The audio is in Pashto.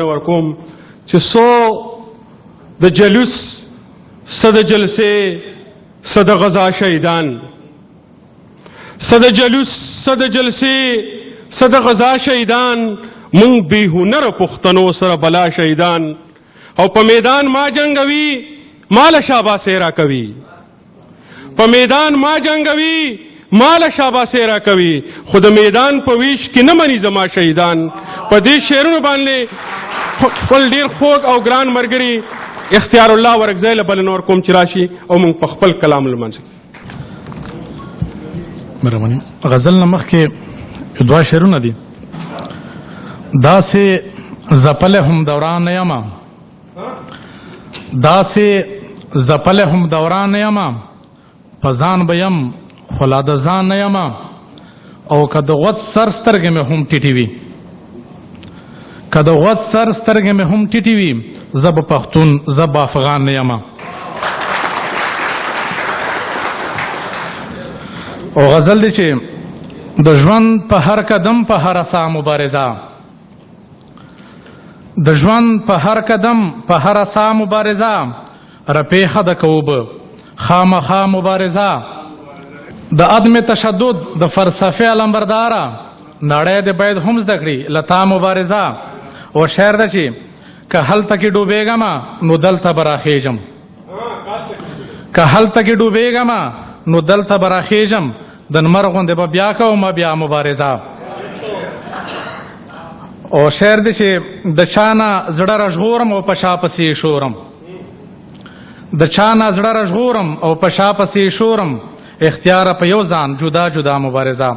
ورکوم چې څو د جلوس، څه د جلسې، څه د غزا شهیدان، څه د جلوس، څه د جلسې، څه د غزا شهیدان، مونږ بې هنره پښتنو سره بلا شهیدان. او په میدان ما جنګوي، ماله شاباسې راکوي، په میدان ما جنګوي، ماله شاباسې راکوي، خو د میدان په ویش کې نه مني زما شهیدان. په دې شعرونو باندې خپل ډیر خوږ او ګران مرګري اختیار الله ورکزی له بلنه ورکوم چې راشي او موږ په خپل کلام لمانځي. مهرباني. غزل نه مخکې دوه شعرونه دي. داسې ځپلی هم دوران نه یم، داسې ځپلی هم دوران نه یم، په ځان به یم خو لا د ځان نه یم، او که د غوڅ سر سترګې مې هم ټیټې وي، که د غوڅ سر سترګې مې هم ټیټې وي، زه به پښتون، زه به افغان نه یم. او غزل دی چې د ژوند په هر قدم په هر سا مبارزه، د ژوند په هر قدم په هر سا مبارزه، رپېښه د کوب خامخا مبارزه، د عدم تشدد د فلسفې علمبرداره، نړۍ دې باید هم زده کړي له تا مبارزه. او شعر ده چې که هلته کې ډوبېږم نو دلته به راخېژم، که هلته کې ډوبېږم نو دلته به راخېژم، د نمر غوندې به بیا کوم بیا مبارزه. او شعر دی چې د چا نه زړه راژغورم او په شا پسې شورم، د چا نه زړه راژغورم او په شا پسې شورم، اختیار په یو ځان جدا جدا مبارزه.